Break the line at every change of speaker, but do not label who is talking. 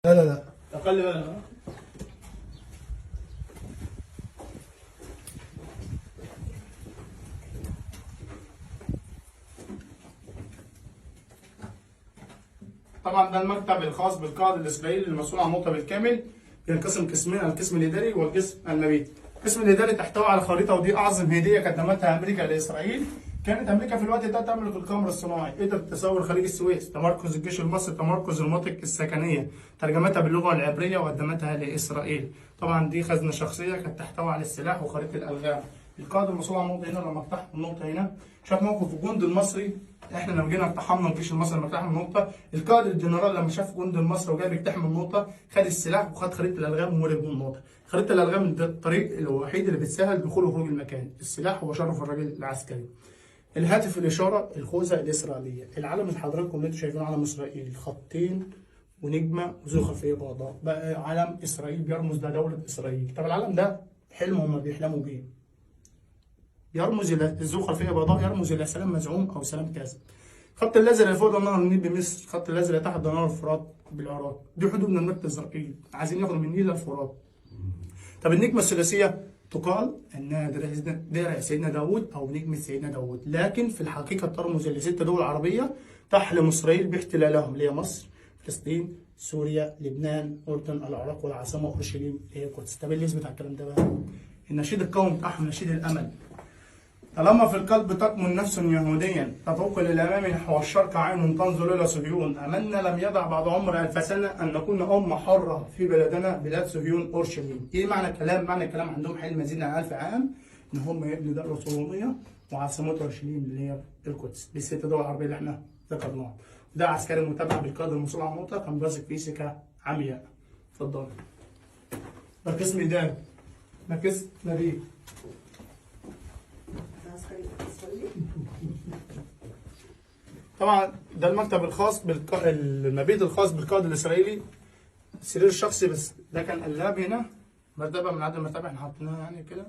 لا لا لا.
اقل بقى. طبعا ده المكتب الخاص بالقائد الاسرائيلي المسؤول عن النقطة بالكامل. بينقسم قسمين، القسم الاداري والقسم المبيت. القسم الاداري تحتوي على خريطة، ودي اعظم هديه قدمتها امريكا لاسرائيل. كانت امريكا في الوقت ده تملك القمر الصناعي، قدرت تصور خليج السويس، تمركز الجيش المصري، تمركز المناطق السكنية، ترجمتها باللغة العبرية وقدمتها لاسرائيل. طبعا دي خزنه شخصية كانت تحتوي على السلاح وخريطه الالغام. القائد المسؤول عن النقطة هنا لما اقتحم النقطة هنا شاف موقف الجند المصري. احنا لما جينا اقتحمنا الجيش المصري لما اقتحم النقطة، القائد الجنرال لما شاف جند المصري وجاي بيقتحم النقطة خد السلاح وخد خريطة الالغام وهرب من النقطة. خريطة الالغام ده الطريق الوحيد اللي بتسهل دخول وخروج المكان. السلاح هو شرف الراجل العسكري. الهاتف، الاشارة، الخوذه الاسرائيلية. العلم اللي حضراتكم اللي انتم شايفينه علم اسرائيل، خطين ونجمه وذو خلفية بيضاء، بقى علم اسرائيل بيرمز لدولة اسرائيل. طب العلم ده حلم هم بيحلموا بيه، يرمز الى ذو خلفية بيضاء، يرمز الى سلام مزعوم او سلام كاذب. خط الازرق اللي فوق ده نهر النيل بمصر، خط الازرق تحت ده نهر الفرات بالعراق. دي حدود مملكة اسرائيل، عايزين ياخدوا من النيل للفرات. طب النجمة الثلاثية تقال انها درع سيدنا داوود او نجمه سيدنا داوود، لكن في الحقيقة ترمز الى 6 دول عربية تحلم اسرائيل باحتلالهم، اللي هي مصر، فلسطين، سوريا، لبنان، اردن، العراق، والعاصمه اورشليم اللي هي القدس. طب اللي يثبت على الكلام ده بقى؟ النشيد القومي بتاعهم نشيد الامل. طالما في القلب تكمن نفس يهوديا تتوق للامام نحو الشرق عين تنظر الى صهيون، املنا لم يضع بعد عمر 1000 سنة ان نكون امه حره في بلدنا بلاد صهيون اورشليم. ايه معنى الكلام؟ معنى الكلام عندهم حلم يزيد عن 1000 عام ان هم يبنوا دولة صهيونية وعاصمتها اورشليم اللي هي القدس، دي الست دول العربية اللي احنا ذكرناها. ده عسكري متابع بالقائد المسؤول عن النقطة، كان بيثق فيه ثقة عمياء. اتفضل. ده قسم اداري، ده قسم نبيل. طبعا ده المكتب الخاص المبيت الخاص بالقائد الاسرائيلي، سرير شخصي بس ده كان قلاب هنا، مرتبه من عدد المرتبة احنا حاطينها يعني كده.